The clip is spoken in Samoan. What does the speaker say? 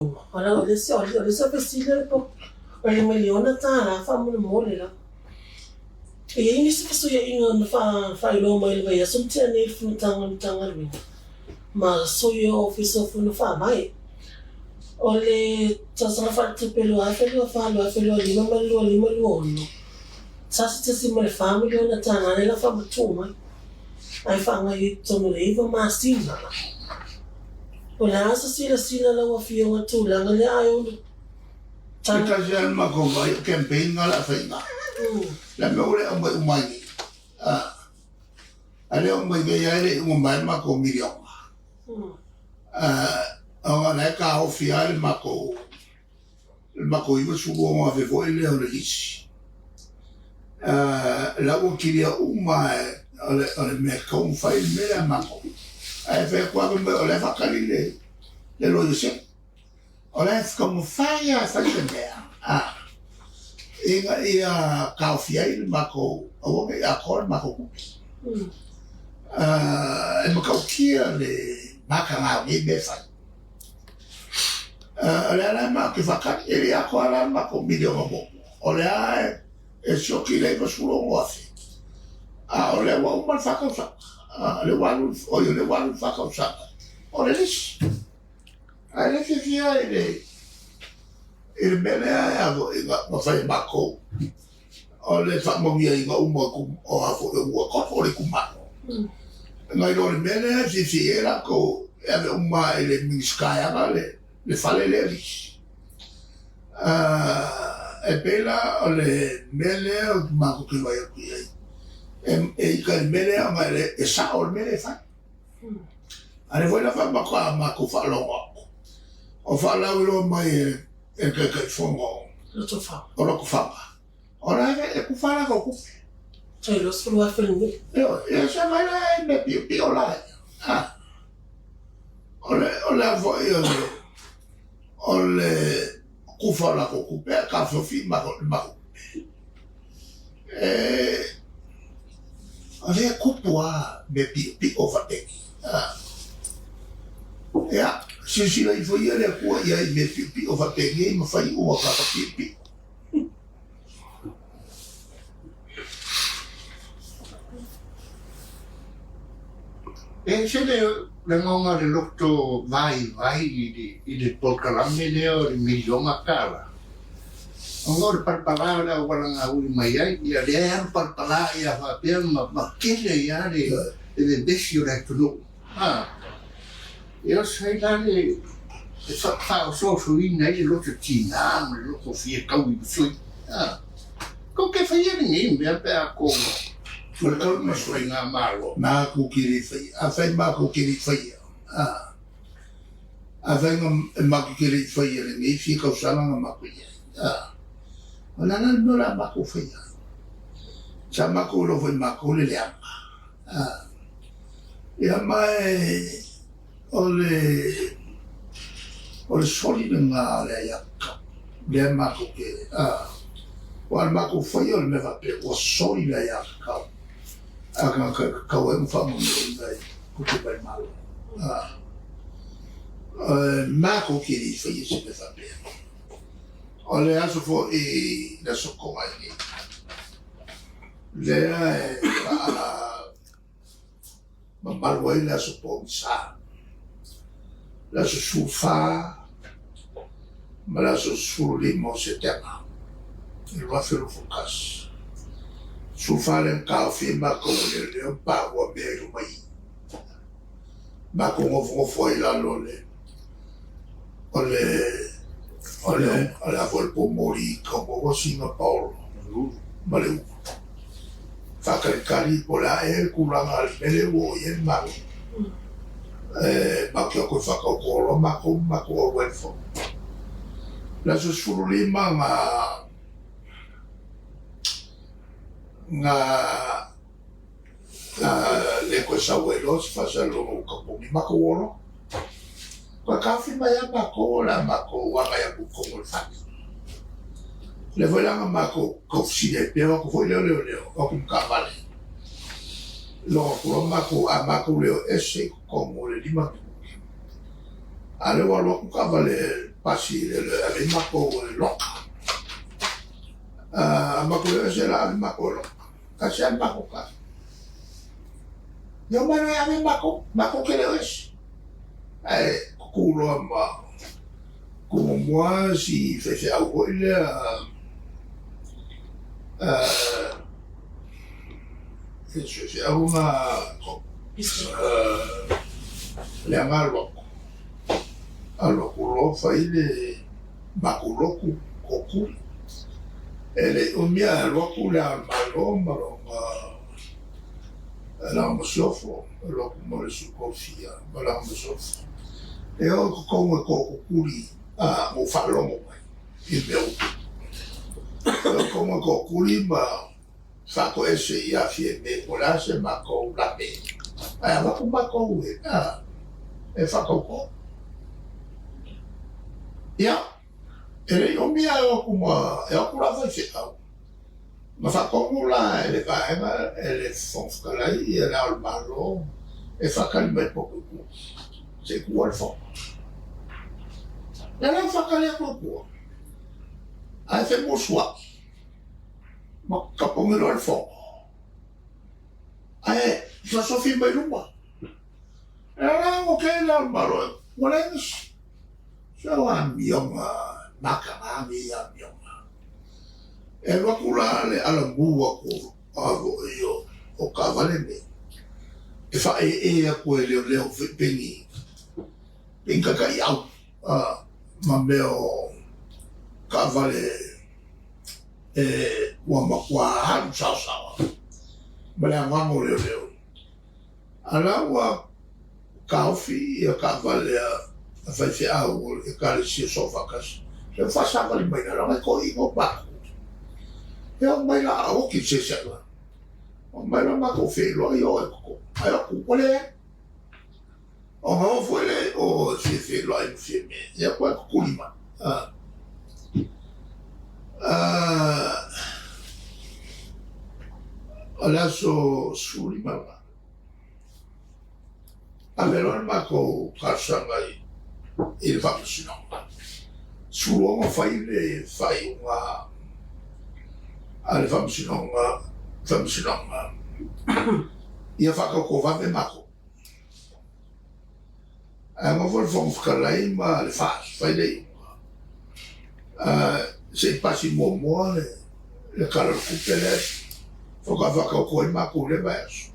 O le isi fesili o le miliona tala faamolemole lava. E i ai nisi fesuiaiga na faailoa mai i le vaiaso na tea nei i le fonotaga a le Matagaluega ma sui o Ofisa o Fono Faavae. O le tausaga faaletupe 2024/2025 ma le 2025/2026, $1.4 miliona tala lea o le a faamatuu mai ae faagaoioi i totonu o le 9 masina. O le a se silasila lau Afioga i le tulaga lea ae ono tala. Se tasi lava le matou vai o campaign na o le a fai i ina. Le mea ua le aumai uma ai nei. A le aumai nei lava e le i uma mai le matou miliona. Ona o la e taofi lava le matou le matou $96,000 foi lea o le lisi. La ua kilia uma o le mea e tatau ona fai le mea lea a matou. Ae fai atu lava fai mai o la e faatali le loia sili. O la e taumafai lava e fai se mea ina ia taofi ai le matou, aua ne i atoa le matou tupe. E matautia le mataga o nei mea e fai. O lea la matou te faatali, e le i atoa la le matou miliona muamua, o lea e sioki i le $96,000, a o lea ua uma le fa tausaga, o lea ua alu, oi o lea ua alu le fa tausaga o le lisi. Ae le fiafia i le i le mea lea a foi na fai e matou, o le faamanuiaina uma o a foi o nuu e tolu o le itumalo. Nai lo le mea lea e fiafia i ai latou e ave uma i le Minisita e ana le fale lea lisi. E pei la o le mea lea matou te vaai atu i ai, e ita i le mea lea ona e sao le mea lea e fai. A o lea foi la faatoa matou faalogo atu, o faalauiloa mai e le Taitaifono o Lotofaga, o la e tufa a latou tupe. Tai $20,000 le nuu. Ioe, ia se vaai la i mea piopio la ia. A, o le, o le a foi o le, o le tufa o latou tupe ae taofiofi le matou tupe. E, o lea e tupu lava mea piopio faapeni. A, ia, silasila ifo ia le Atua i ai i mea piopio faapeni ma fai uma tagata piopio. E ese le lagona o le loto vaivai i le polokalame lea o le miliona tala, ona o le palapala o le auala na ui mai ai, ia lea e alu palapala ia faapea ma tele ai lava le vevesi o le atunuu. Ia o sai la le faaosoosoina ai le loto tiga ma le loto fia taui i le sui. Kou te faia lenei mea pe a kou faigamalo. Matou te le faia. Afai matou te le faia, afai matou te le faia lenei fia tausaga na matou i ai, o le a la le mea o le a matou faia ai? Sa matou iloa foi matou le leaga. Ia ma o le o le soli lena o le aiatatau lea matou te aua o le matou faia o le mea faapea ua soli le aiatatau a tagata e tatau ai ona faamanuiaina i tupe mai le Malo. Matou te le i faia se mea faapea. O le aso foi le aso Toonai nei, lea e faamamalu ai le aso pogisa, le aso 14 ma le aso 15 o Setema i le 2021. 14 lea na taofi ai matou e leoleo ma paua mea i luma i i. Matou nofonofo ai i lalo o le o le o le o le a foi le poumoli i Kaumaua Sina Paolo ma le Ulu. Faatalitali po o le a ea le tulaga o le mea lea ua oo i ai le Malo. E matou te o atu e faataoto loa matou ma matou auai i le fono. O le aso 15 na na le toe sau ai loa se faasalalauga ua tapuni matou o loa. Toe taofi mai lava matou o le a matou agai atu i totonu o le fale. O lea foi la na matou tau fesili ai pea, o atu foi lea o leoleo, o atu ma taavale. Logo atu loa matou, a matou le o ese i totonu o le 5 minute, a o lea ua alu atu taavale. pasi le ave ai matou e loka. A matou le ese la ave matou e loka. Tasi lava le matou tala. Ia omai loa e ave matou, matou te le o ese. Ae tutu loa ma Tumua si faifeau foi lea si faifeau na lea na alu atu, alu atu loa fai le matou lotu tootuli. E le i umi ae alu atu le Ao o le Malo ma lana masiofo, alu atu ma le Sui Tofia ma lana masiofo. E oo i totonu e tootutuli na ou faalogo mai i mea ua tupu. E oo i totonu e tootuli ma faatoese ia Fiame po o le a se matou lame ae avatu matou e faatauto. Ia, e le i umi ae o atu ma, e o atu la faifeau ma faatonu la e le vaega e le Fofoga Fetalai ia Le Ao o le Malo e faatali mai i le poto i tua se i tuua le fono. Lea la ua faatali atu i tua ae femusuai ma tapuni loa le fono ae fesofi mai luma. Lea la ua kei Le Ao o le Malo ua leai nisi. Se o amioga mataga nei amioga. E alu atu la le alamu atu o o taavale nei e faaee atu e leoleo foi pei ni taitaiau ma mea o taavale e ua matua alu saosaoa ma le anoano o leoleo. A la ua taofi ia taavale a faifeau o le Ekalesia Soofaatasi, se ua faasavali mai lalo nai toeaiina o matou. E oo mai la a oti se isi ala, oo mai la matou feiloai o e totonu, ae o atu ua leai. Ona oo foi lea i o e fia feiloai ma Fiame, ia toe tutuli mai. O le aso 15 lena, ave loa le matou talosaga i le Faamasinoga. 16 fai le faaiuga a le Faamasinoga, Faamasinoga ia faatautovave matou. Ae nofo le Fofoga Fetalai ma le FAST, fai le iuga, se i pasi muamua le Tala o le Tupe lea faatoa faatauto ai matou i lea vaiaso.